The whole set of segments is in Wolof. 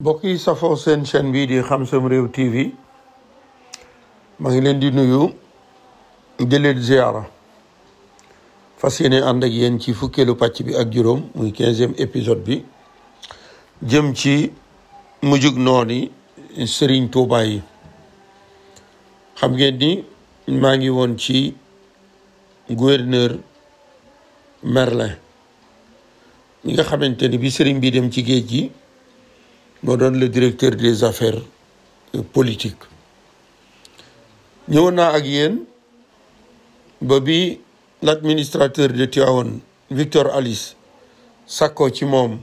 mbokk yi safoo seen chaîne bii di Xam Sam Réew TV maa ngi leen di nuyu di leen ziara fas yéene ànd ak yéen ci fukkeelu pàcc bi ak juróom muy 15e épisode bi jëm ci mujjug nooni Sëriñ Tuubaa yi. xam ngeen ni maa ngi woon ci gouverneur Merlin ñi nga xamante ni bi sëriñ bi dem ci géej gi moo doon le directeur des affaires politiques. ñëwoon naa ak yéen ba bi l'administrateur de Tivaouane Victor Alice sàkkoo ci moom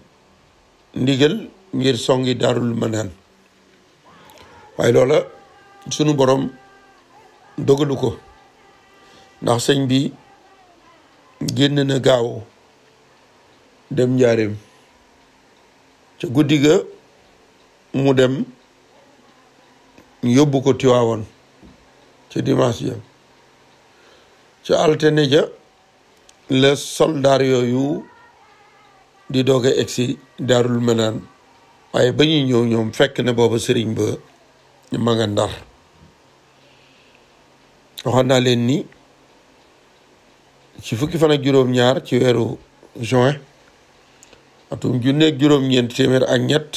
ndigal ngir songi Daarul Manaan waaye loola sunu borom dogalu ko ndax sëñ bi génn na gaaw dem njaareem ca guddi ga mu dem yóbbu ko Tivaouane ca dimanche ja ca altine ja la soldaar yooyu di doog a egsi Daarul Manaan waaye ba ñuy ñëw ñoom fekk na booba sëriñ ba ma nga Ndar. waxoon naa leen ni ci fukki fan ak juróom-ñaar ci weeru juin atum junneeg juróom-ñeent téeméer ak ñett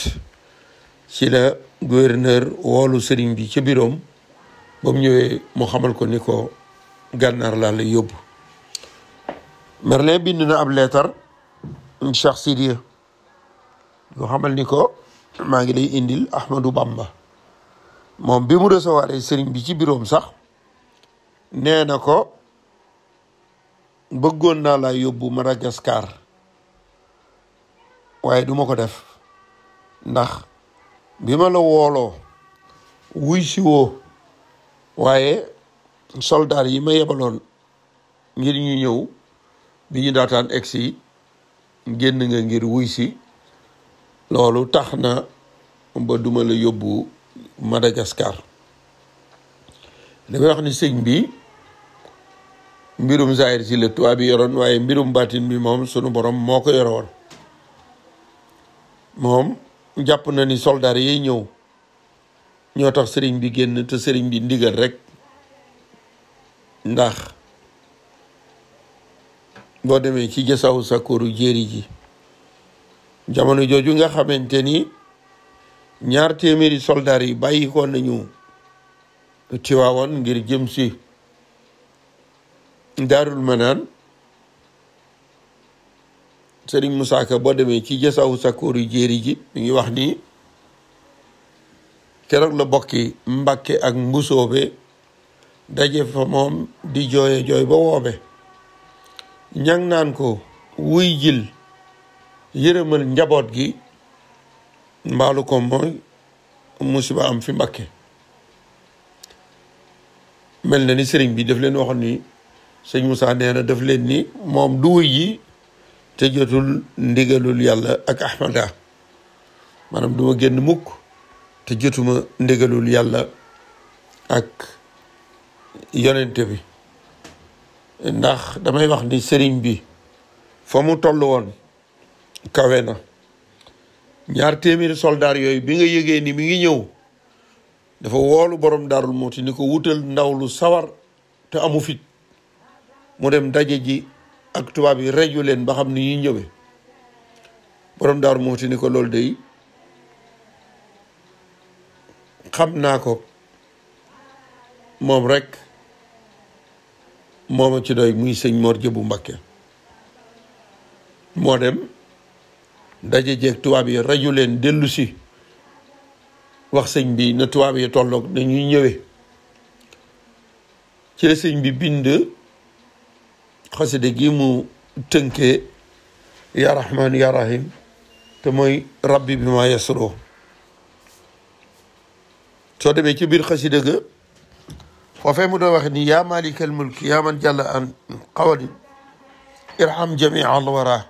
ci la gouverneur woolu sëriñ bi ca biroom ba mu ñëwee mu xamal ko ni ko gànnaar laa lay yóbbu. Merlin bind na ab leetar Cheikh Sidiya yoo xamal ni ko maa ngi lay indil Ahmadou Bamba. moom bi mu recevoir sëriñ bi ci biroom sax nee na ko bëggoon naa laa yóbbu Madagascar waaye duma ko def ndax bi ma la wooloo wuy si woo waaye soldaar yi ma yebaloon ngir ñu ñëw bi ñu daataan egsi génn nga ngir wuy si loolu tax na ba duma la yóbbu Madagascar. damay wax ni sëñ bi mbirum zahir si la tubaab bi yoroon waaye mbirum baatin bi moom sunu borom moo ko yore woon. moom jàpp na ni soldaar yi ñëw ñoo tax sëriñ bi génn te sëriñ bi ndigal rek ndax boo demee ci jasaw sakooru jéeri ji jamono jooju nga xamante ni 200 soldaar yi bàyyi ko nañu Tivaouane ngir jëm si Daarul Manaan. Sëriñ Musaa Ka boo demee ci jasaw sakooru jéeri ji mi ngi wax ni keroog la bokki Mbàkke ak Mbusoobe daje fa moom di jooye jooy ba woobe ñang naan ko wuy jil yërëmal njaboot gi mbaalu ko mooy musiba am fi Mbàkke. mel na ni sëriñ bi daf leen waxoon ni sëñ Musaa nee na daf leen ni moom du wuy yi te jotul ndigalul yàlla ak Ahmada maanaam duma génn mukk te jotuma ndigalul yàlla ak yonente bi ndax damay wax ni sëriñ bi fa mu toll woon kawe na. 200 soldaar yooyu bi nga yëgee ni mi ngi ñëw dafa woolu borom Daarul Muhti ni ko wutal ndaw lu sawar te amu fit mu dem daje ji ak tubaab yi reju leen ba xam ni ñuy ñëwee. borom Daarul Muhti ni ko loolu day xam naa ko moom rek mooma ci doy muy sëñ Mor Jëbu Mbakke. moo dem daje jeeg tubaab yi reju leen dellu si wax sëñ bi na tubaab yi tolloog dañuy ñëwee. ci la sëñ bi bind xasida gi mu tënkee ya rahman ya rahim te mooy rabbi bi ma yasro. soo demee ci biir xasida ga foofee mu doon wax ni yaa malikal mulki yaa man jàlla an xawali irham jami al wara.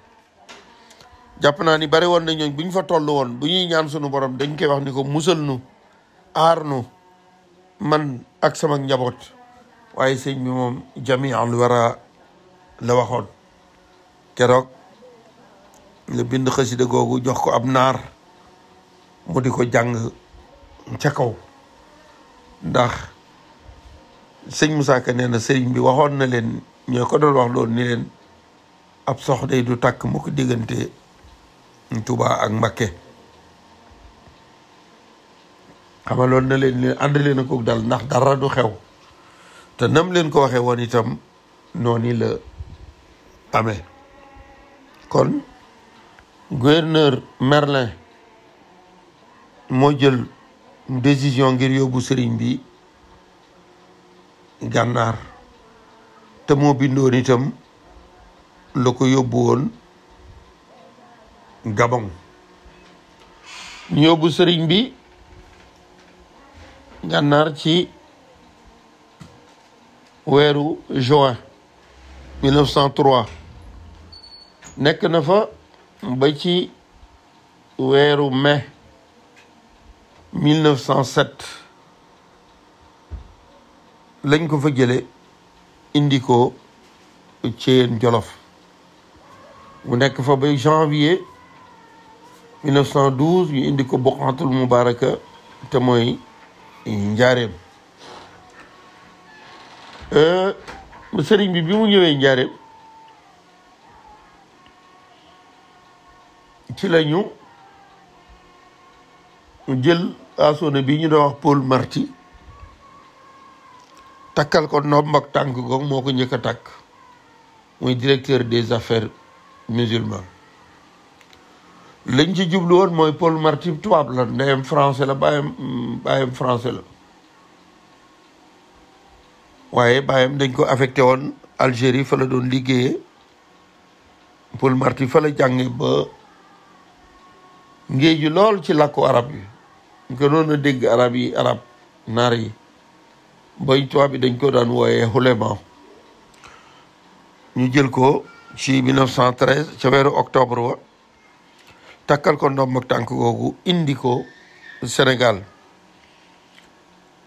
jàpp naa ni bari woon na ñooñ bu ñu fa toll woon bu ñuy ñaan sunu borom dañ koy wax ni ko musal nu aar nu man ak sama njaboot waaye sëñ bi moom jami'al wara la waxoon keroog la bind xasida googu jox ko ab naar mu di ko jàng ca kaw ndax sëñ Moussa Ka nee na sëriñ bi waxoon na leen ñoo ko doon wax loolu ni leen ab sox day du tàkk mu ko diggante Touba ak Mbakke xamaloon na leen ne ànd leen ko dal ndax dara du xew te nam leen ko waxee woon itam noonu la amee kon gouverneur Merlin moo jël décision ngir yóbbu sëriñ bi gànnaar te moo bindoon itam la ko yóbbu woon Gabon ñu yóbbu sëriñ bi gànnaar ci weeru juin 1903 nekk na fa ba ci weeru mai 1907 lañ ko fa jële indi ko Thièyène Jolof mu nekk fa ba janvier 1912 ñu indi ko Boqatul Mubaraka te mooy njaareem sëriñ bi mu ñëwee njaareem ci lañu jël asona bi ñu doon wax Paul Marty takkal ko ndomb ak tànk goog moo ko njëkk a takk muy directeur des affaires musulmans lañ ci jublu woon mooy Paul Marty tubaab la ndeyam français la baayam français la waaye baayam dañ ko affecté woon Algérie fa la doon liggéeyee Paul Marty fa la jànge ba ngéeju lool ci làkku arab yi ñu ko doon a dégg arab naar yi boy tubaab bi dañ ko daan wooyee xuleman ñu jël ko ci 1913 ca weeru octobre wa takkal ko ndomb ak tànk googu indi ko Sénégal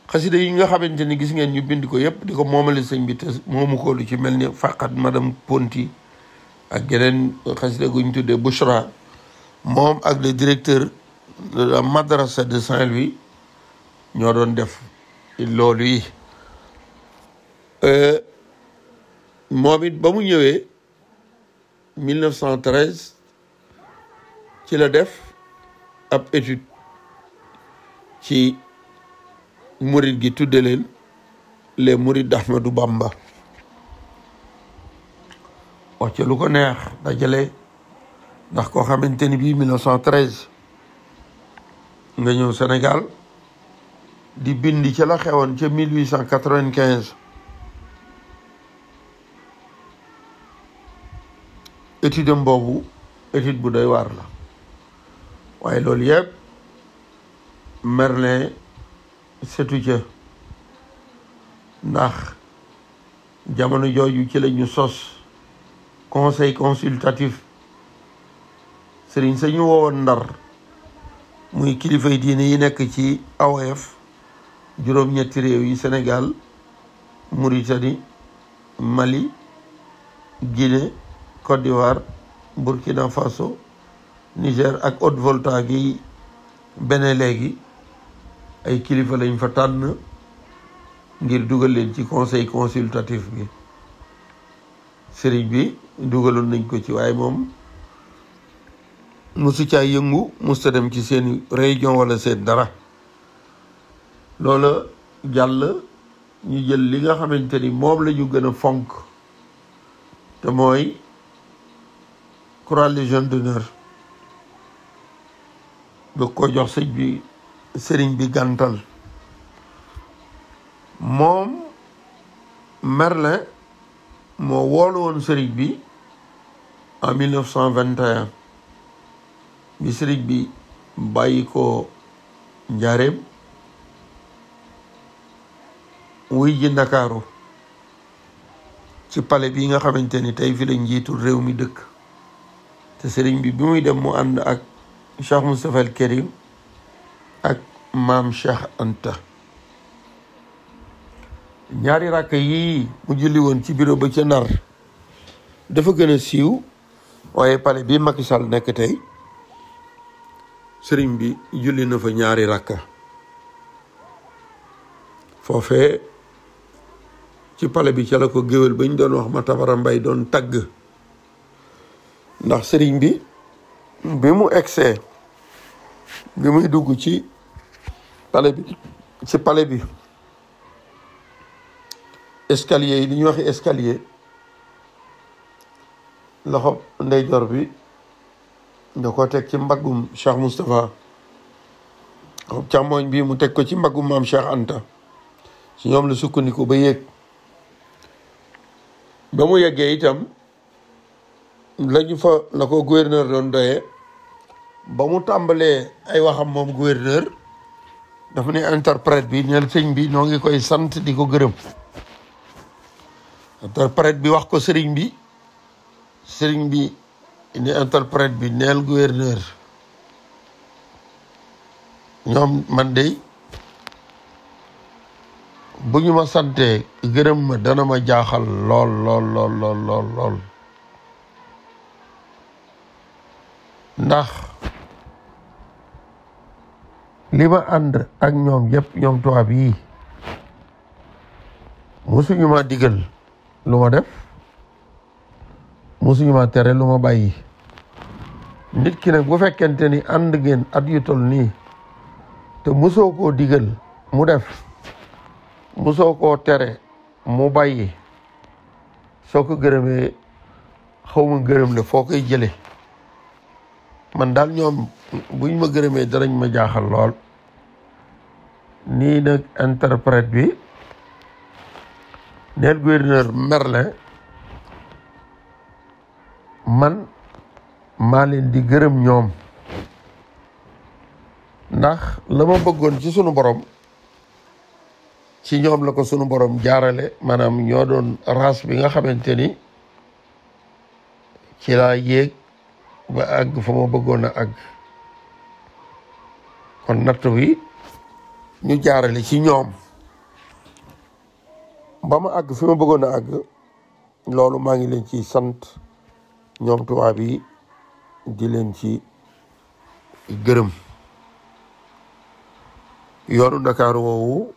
xasida yi nga xamante ni gis ngeen ñu bind ko yëpp di ko moomale sëñ bi te moomu ko lu ci mel ni faqat madame Ponti ak geneen xasida guñ tuddee Bouchra moom ak le directeur de la madrasa de Saint-Louis ñoo doon def loolu yi moom it ba mu ñëwee 1913 ci la def ab étude ci murid gi tudde leen les mourides d'Ahmadou Bamba wax ca lu ko neex dajale ndax koo xamante ni bii 1913 nga ñëw Sénégal di bindi ca la xewoon ca 1895 étude am boobu étude bu doy waar la waaye loolu yëpp Merlin setu ca ndax jamono jooju ci la ñu sos conseil consultatif sëriñ sa ñu woowoon Ndar muy kilifay diine yi nekk ci AOF juróom-ñetti réew yi Sénégal Mauritanie Mali Guinée Côte d'Ivoire Burkina Faso Niger ak Haute-Volta gi bene léegi ay kilifa lañ fa tànn ngir dugal leen ci conseil consultatif bi sëriñ bi dugaloon nañ ko ci waaye moom musu caa yëngu musta dem ci seen région wala seen dara loola jàll ñu jël li nga xamante ni moom la ñu gën a fonk te mooy croix légion d'honneur ba ko jox sëriñ bi gàntal moom Merlin moo woolu woon sëriñ bi en 1921 bi sëriñ bi bàyyi ko njaareem wuy ji Ndakaaru ci palais bi nga xamante ni tey fi la njiitul réew mi dëkk te sëriñ bi muy dem mu ànd ak Cheikh Moustapha al Karim ak maam Cheikh Anta ñaari rakk yii mu julli woon ci bureau ba ca Ndar dafa gën a siiw waaye palais bi Macky Sall nekk tey sëriñ bi julli na fa ñaari rakka foofee ci palais bi ca la ko géwél ba ñu doon wax ma tabara mbay doon tagg ndax sëriñ bi mu egsee bi muy dugg ci palais bi escalier yi li ñuy waxee escalier loxo ndeyjoor bi da ko teg ci mbaggum Cheikh Moustapha loxo càmmooñ bi mu teg ko ci mbaggum maam Cheikh Anta ci ñoom la sukkandiku ba yéeg ba mu yeggee itam la ko gouverneur doon doyee ba mu tàmbalee ay waxam moom gouverneur dafa ne interprète bi neel sëñ bi noo ngi koy sant di ko gërëm interprète bi wax ko sëriñ bi ni interprète bi neel gouverneur ñoom man de bu ñu ma santee gërëm ma dana ma jaaxal lool ndax li ma ànd ak ñoom yëpp ñoom tubaab yi musuñu ma digal lu ma def musuñu ma tere lu ma bàyyi nit ki nag bu fekkente ni ànd ngeen at yu tol nii te musoo koo digal mu def musoo koo tere mu bàyyi soo ko gërëmee xaw ma gërëm la foo koy jële man daal ñoom buñ ma gërëmee danañ ma jaaxal lool nii nag interprète bi neel gouverneur Merlin man maa leen di gërëm ñoom ndax la ma bëggoon ci sunu borom ci ñoom la ko sunu borom jaarale maanaam ñoo doon race bi nga xamante ni ci laa yéeg ba àgg fa ma bëggoon a àgg kon natt bi ñu jaarale ci ñoom ba ma àgg fi ma bëggoon a àgg loolu maa ngi leen ci sant ñoom tubaab yi di leen ci gërëm yoonu Ndakaaru woowu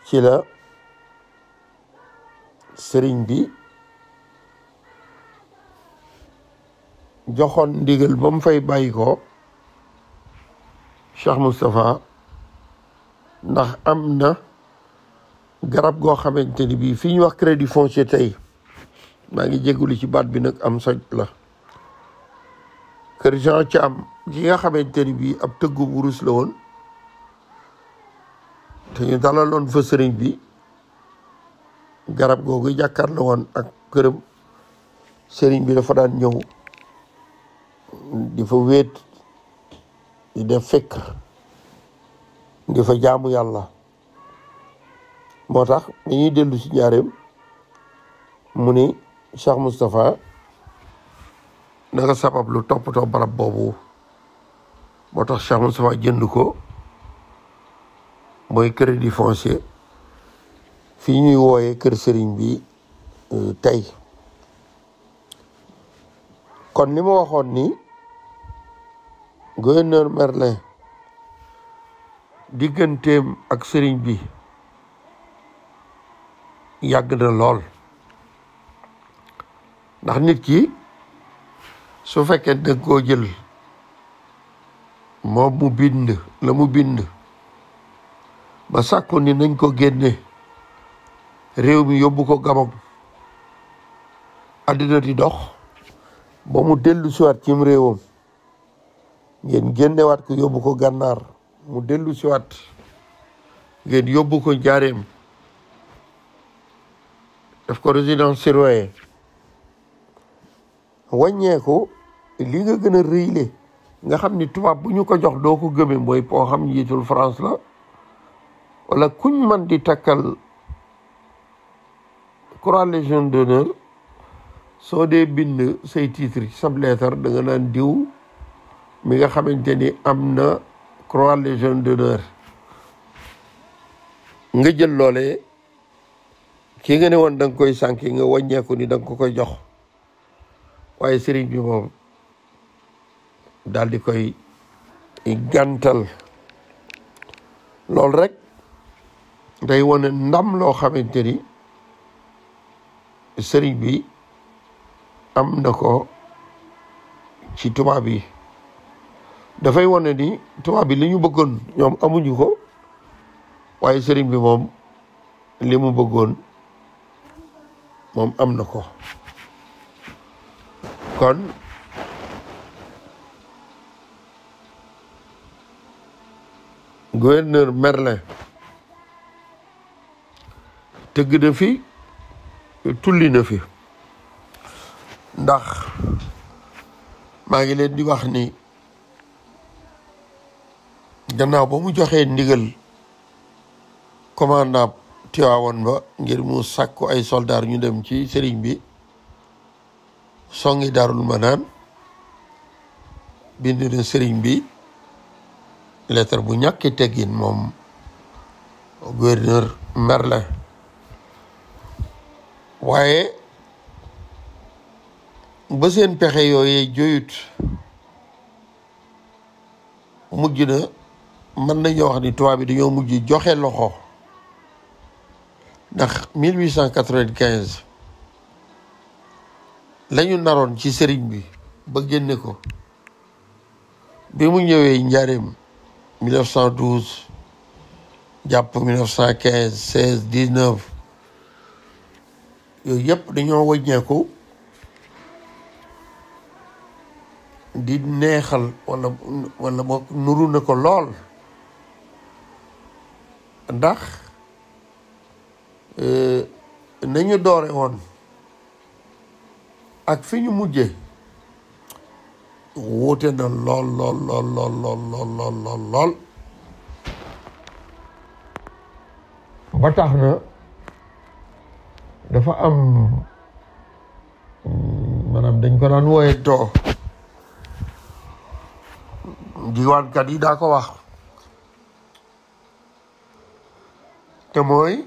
ci la sëriñ bi joxoon ndigal ba mu fay bàyyi ko Cheikh Moustapha ndax am na garab goo xamante ni bii fi ñu wax crédit foncier tey maa ngi jégalu ci baat bi nag am soj la kër Jean Thiam gi nga xamante ni bii ab tëggu wurus la woon te ñu dalaloon fa sëriñ bi garab googu jàkkaar la woon ak këram sëriñ bi dafa daan ñëw di fa wéet di def fekk di fa jaamu yàlla moo tax dañuy dellu ci njaareem mu ni Cheikh Moustapha naka sabab lu toppatoo barab boobu moo tax Cheikh Moustapha jënd ko mooy crédit foncier fii ñuy wooyee kër sëriñ bi tey kon li ma waxoon ni gouverneur Merlin digganteem ak sëriñ bi yàgg na lool ndax nit ki su fekkee danga koo jël moom mu bind la mu bind ba sàkku ni nañ ko génne réew mi yóbbu ko Gabon àddina di dox ba mu dellu siwaat cim réewam ngeen génnewaat ko yóbbu ko gànnaar mu dellu siwaat ngeen yóbbu ko njaareem daf ko résidence surveillée wàññeeku li nga gën a rëyle nga xam ni tubaab bu ñu ko jox doo ko gëme mooy poo xam njiitul France la wala kuñ man di takkal croix légion d'honneur soo dee bind say titre ci sab leetar da nga naan diw mi nga xamante ni am na croix légion d'honneur nga jël loolee ki nga ne woon da nga koy sànki nga wàññeeku ni da nga ko koy jox waaye sëriñ bi moom daal di koy gàntal. loolu rek day wane ndam loo xamante ni sëriñ bi am na ko ci tubaab yi. dafay wane ni tubaab bi li ñu bëggoon ñoom amuñu ko waaye sëriñ bi moom li mu bëggoon moom am na ko. kon gouverneur Merlin tëgg na fi tulli na fi, ndax maa ngi leen di wax ni gannaaw ba mu joxee ndigal commandant Tiwaawan ba ngir mu sàkku ay soldaar ñu dem ci sëriñ bi songi Daarul Manaan, bind na sëriñ bi lettre bu ñàkki teggin moom gouverneur Merlin. waaye ba seen pexe yooyee joyut mujj na mën nañu wax ni tubaab bi dañoo mujj joxe loxo, ndax 1895 lañu naroon ci sëriñ bi ba génne ko bi mu ñëwee njaareem 1912 jàpp 1915 16 19 yooyu yëpp dañoo wàññeeku di neexal wala moo nuru na ko lool, ndax nañu doore woon ak fi ñu mujje wuute na lool lool lool lool lool lool lool lool lool ba tax na dafa am maanaam dañ ko daan wooyentoo, diwaankat yi daa ko wax, te mooy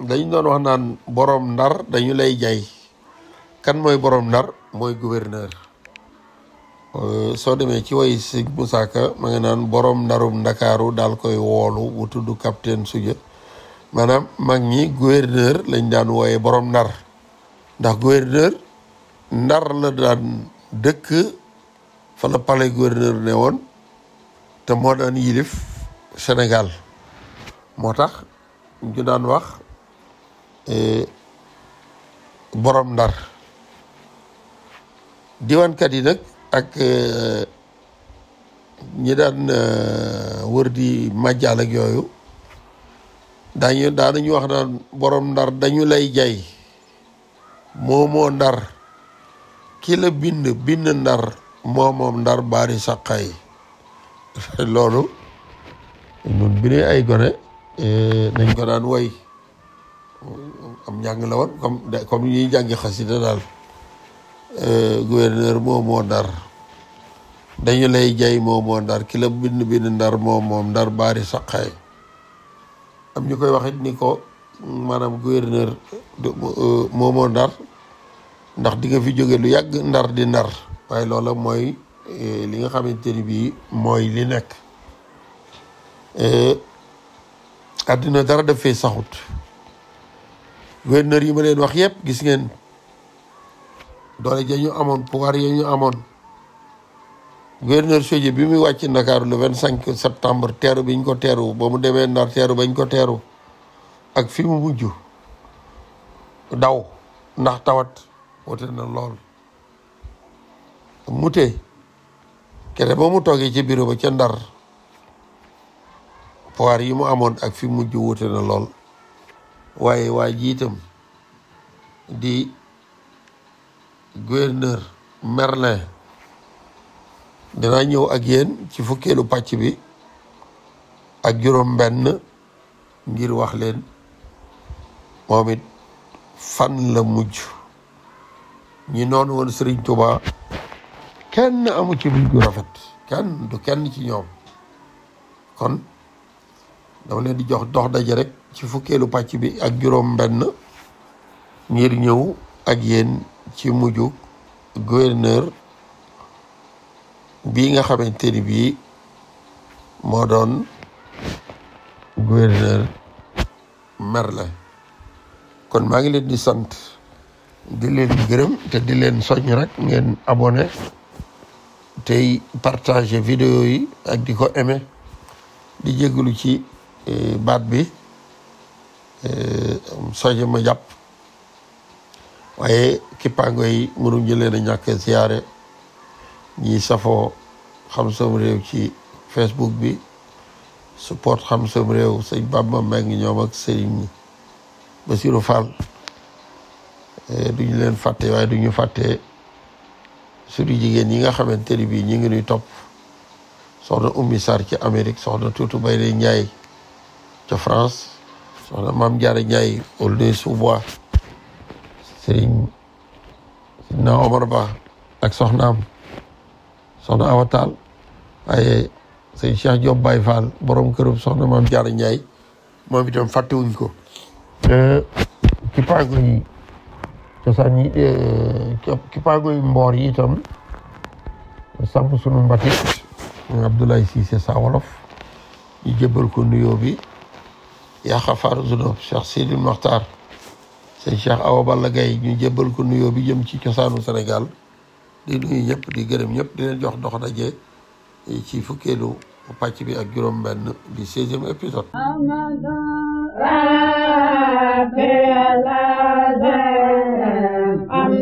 dañ doon wax naan borom ndar dañu lay jay. kan mooy borom ndar? mooy gouverneur. soo demee ci way Sëñ Musaa Ka ma nga naan borom ndarum ndakaaru daal koy woolu bu tudd capitaine Suja. maanaam mag ñi gouverneur lañ daan wooye borom ndar, ndax gouverneur ndar la daan dëkk, fa la palais gouverneur ne woon, te moo daan yilif Sénégal. moo tax ñu daan wax borom ndar. diwaankat yi nag ak ñi daan wër di màjjal ak yooyu daanañu wax naan borom ndar dañu lay jay, moomoo ndar, ki la bind ndar moomoom ndar baari saqay. loolu ñun bi ne ay gone nañ ko daan woy, am njàng la woon comme ñuy jàngi xasida daal. gouverneur moomoo ndar dañu lay jay moomoo ndar, ki la bind ndar moomoom ndar baari saqay. am ñu koy waxit ni ko maanaam gouverneur moomoo ndar ndax di nga fi jóge lu yàgg ndar di ndar, waaye loola mooy li nga xamante ni bii mooy li nekk. àddina dara def fee saxut. gouverneur yi ma leen wax yëpp gis ngeen doole ja ñu amoon, pouvoir ya ñu amoon. gouverneur Sédhiou bi muy wàcc Ndakaaru le 25 septembre teeru biñ ko teeru, ba mu demee Ndar teeru bañ ko teeru, ak fi mu mujj daw ndax tawat wute na lool. mute kere ba mu toogee ci bureau ba ca Ndar, pouvoir yi mu amoon ak fi mujj wute na lool. waaye waa jiitam di gouverneur Merlin dinaa ñëw ak yéen ci fukkeelu pàcc bi ak juróom benn ngir wax leen moom it fan la mujj. ñi noonu woon Sëriñ Tuubaa kenn amu ci mujj gu rafet, kenn ci ñoom. kon dama leen di jox dox daje rek ci fukkeelu pàcc bi ak juróom benn ngir ñëw ak yéen ci mujjug gouverneur bii nga xamante ni bii moo doon gouverneur Merlin. kon maa ngi leen di sant di leen gërëm te di leen soññ rek ngeen abonné tey partager vidéo yi ak di ko aimé di jégalu ci baat bi soje ma jàpp waaye kippaango yi mënuñ jëleen a ñàkk ziyaare ñi safoo Xam Sam Réew ci Facebook bi support Xam Sam Réew sëñ Bamba Mbengue ñoom ak sëriñ Bassirou Fall duñu leen fàtte waaye duñu fàtte suñu jigéen yi nga xamante ni bii ñi ngi ñuy topp soxna Oumy Sarr ci Amérique soxna Tuutu Bayle Ndiaye ca France soxna Maam Jaara Ndiaye Aulnay-sous-Bois sëriñ na Omar Ba ak soxnaam soxna Awa Tall waaye sëñ Cheikh Diop Baye Fall borom kërum soxna Maam Jaara Ndiaye moom itam fàttewuñ ko kipaago yi cosaan yi kipaago yi mboor yi itam samp sunu mbatit Abdoulaye Cissé Sa Wolof ñu jébbal ko nuyoo bi yaa xafaaru zunub Cheikh Sidil Mokhtar sëñ Cheikh Awa Balla Gaye ñu jébbal ko nuyoo bi jëm ci cosaanu Sénégal di nuyu ñëpp di gërëm ñëpp di leen jox dox daje ci fukkeelu pàcc bi ak juróom benn di 16e épisode I'm